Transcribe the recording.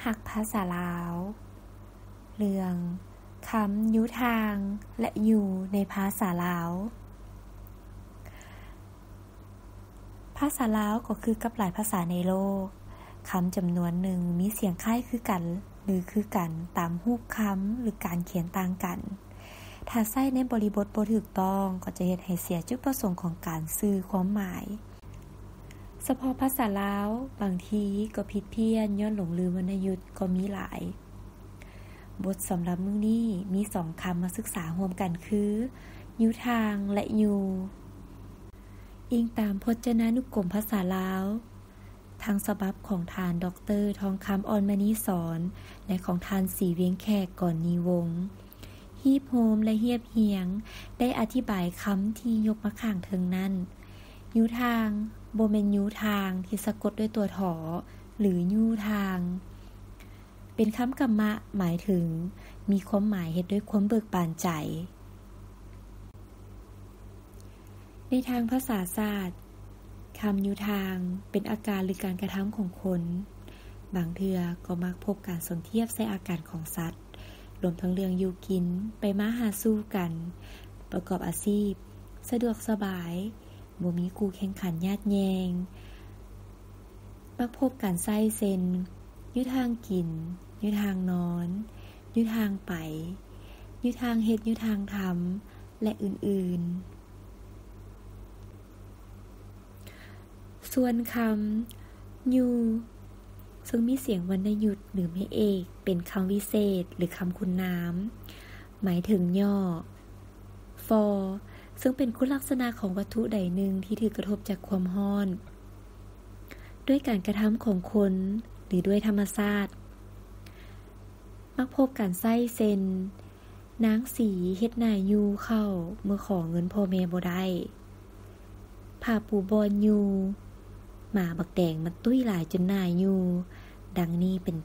ຮັກພາສາລາວ. ເລື່ອງຄຳຢູ່ທາງ ແລະ ຢູ່ໃນພາສາລາວ. ພາສາລາວກໍຄືກັບຫຼາຍພາສາໃນໂລກ, ຄຳຈຳນວນໜຶ່ງມີສຽງຄ້າຍຄືກັນ ຫຼື ຄືກັນຕາມຮູບຄຳ ຫຼື ການຂຽນຕ່າງກັນ. ຖ້າໃຊ້ໃນບໍລິບົດບໍ່ຖືກຕ້ອງ, ກໍຈະເຮັດໃຫ້ເສຍຈຸດປະສົງຂອງການສື່ຄວາມໝາຍ. ສະເພາະພາສາລາວ ບາງທີກໍຜິດພຽນຍ້ອນຫຼົງລືມວັນນະຍຸດກໍມີຫຼາຍ. ບົດສຳລັບມື້ນີ້ມີສອງຄຳມາສຶກສາຮ່ວມກັນຄື ຢູ່ທາງ ແລະ ຢູ່. ອີງຕາມພົດຈະນານຸກົມພາສາລາວ ທັງສະບັບຂອງທ່ານ ດອກເຕີ ທອງຄຳ ອ່ອນມະນີສອນ ແລະ ຂອງທ່ານ ສີວຽງແຂກ ກອນນີວົງ ຮີບໂຮມ ແລະ ຮຽບຮຽງ ໄດ້ອະທິບາຍຄຳທີ່ຍົກມາຂ້າງເທິງນັ້ນ. ຢູ່ທາງ ບໍ່ແມ່ນຢູ່ທາງທີ່ສະກົດດ້ວຍຕົວ ຖ ຫຼື ຢູ່ທາງ. ເປັນຄຳກຳມະ ໝາຍເຖິງມີຄວາມໝາຍເຮັດດ້ວຍຄວາມເບີກບານໃຈ. ໃນທາງພາສາສາດ, ຄຳຢູ່ທາງເປັນອາການ ຫຼື ການກະທຳຂອງຄົນ. ບາງເທື່ອກໍມັກພົບການສົມທຽບໃສ່ອາການຂອງສັດ, ລວມທັງເລື່ອງຢູ່ກິນ, ໄປມາຫາສູ່ກັນ, ປະກອບອາຊີບ, ສະດວກສະບາຍ, ບໍ່ມີຄູ່ແຂ່ງຂັນຍາດແຍ່ງ. ມັກພົບການໃຊ້ເຊັ່ນ ຢູ່ທາງກິນ, ຢູ່ທາງນອນ, ຢູ່ທາງໄປ, ຢູ່ທາງເຮັດ, ຢູ່ທາງທຳ ແລະ ອື່ນໆ. ສ່ວນຄຳ ຢູ່ ເຊິ່ງມີສຽງວັນນະຍຸດ ຫຼື ແມ່ເອກ ເປັນຄຳວິເສດ ຫຼື ຄຳຄຸນນາມ ໝາຍເຖິງຫຍໍ້ ຟ ເຊິ່ງເປັນຄຸນລັກສະນະຂອງວັດຖຸໃດໜຶ່ງທີ່ຖືກກະທົບຈາກຄວາມຮ້ອນ ດ້ວຍການກະທຳຂອງຄົນ ຫຼື ດ້ວຍທຳມະຊາດ. ມັກພົບການໃຊ້ເຊັ່ນ ນາງສີເຮັດໜ້າຢູ່ເຂົ້າເມື່ອຂໍເງິນພໍ່ແມ່ບໍ່ໄດ້. ຜ້າປູບ່ອນຢູ່. ໝາບັກແດງມັນຕຸ້ຍຫຼາຍຈົນໜ້າຢູ່. ດັ່ງນີ້ເປັນ